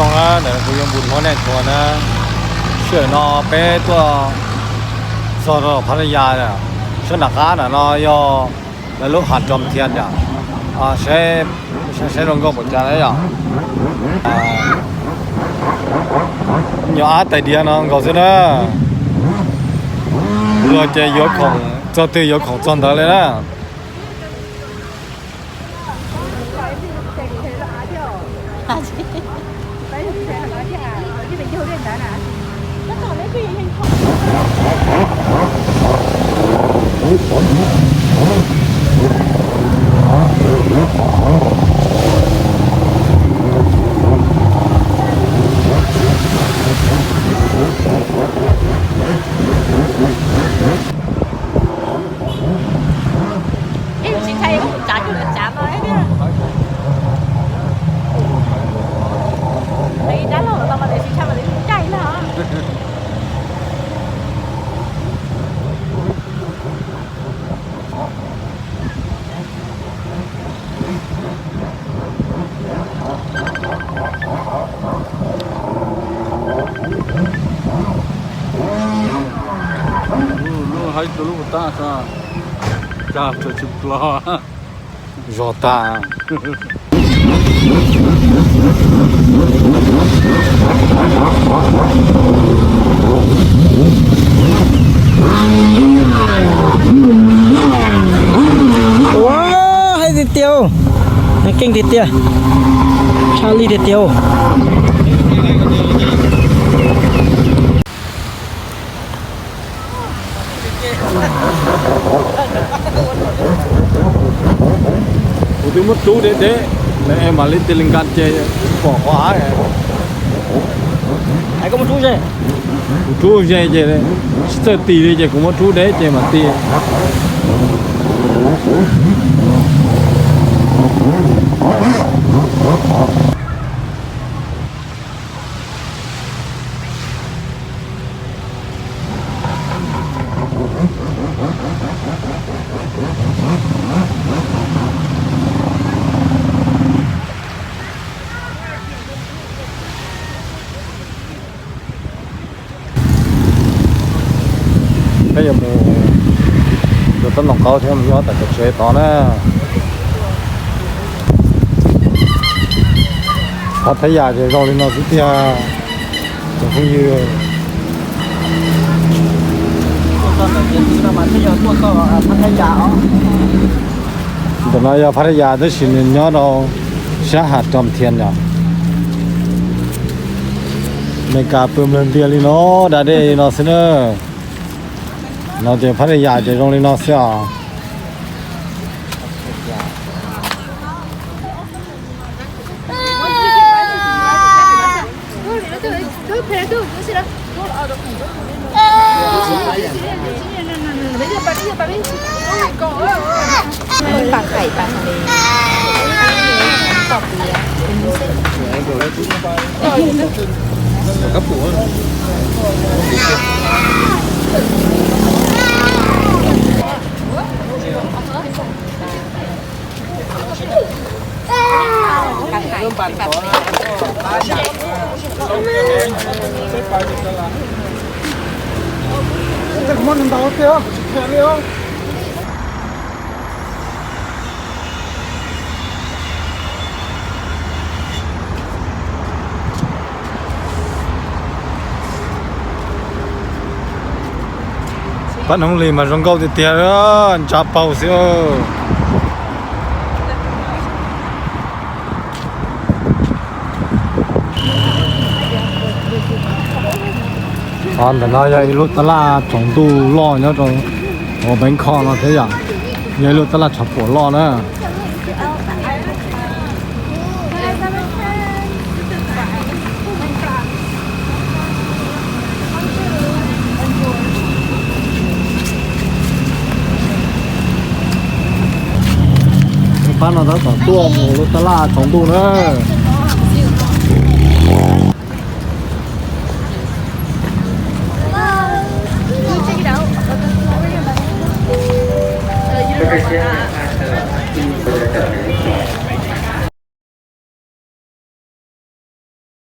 Zoo na, ntawm kuv yuav mus hlob nej tuaj na. Sij hawm no peb tuaj txog rau Phav Thaj Yas, sab nram qab ntawm no yog lawv lub Hav Trom Thias yom. Saib, saib zoo nkauj npaum cas na yom. Nyuam ab tais diav no nkaus xwb na. Luag ces yuav khoom txog twg yuav khoom txog ntawd li na. Eb, tsis ntshai tus tsav cuj lawv tsav no thiab. Nws ib dab laug los mas nws tsis ntshai mas nws caij na. Lub haib rau lub puas tab, zog tag. Ua, haib tiag tiag, keej tiag tiag, tshaj lij tiag tiag. Kuv twb muab rub deb deb, mam li tig li nkas ces pom qhov haib. Kuv rub ze ces tsis txawj tig li ces kuv muab rub deb ces mam tig. Peb yuav mus, yuav tab noog qaub thiab mus nyob tom cov tsev tod na. Phav Thaj Yas ces zoo li no xwb tiag cov phooj ywg. Ntawm no yog Phav Thaj Yas tab sis nws nyob rau sab Hav Trom Thias yom. Mes kas pw nplawg ntiag li no, da dej li no xwb na. No ces Phav Thaj Yas ces zoo li no xwb os. Pab Hnoos Lis mas zoo nkauj tiag tiag, ntsa paug xwb. Ntawm no yog ib lub taj laj tsaus ntuj loj nyob rau hauv Npeb Khoj no thiab yom. Yog ib lub taj laj tshav puam loj na. Pab no tab tom tuaj mus lub taj laj tsaus ntuj na.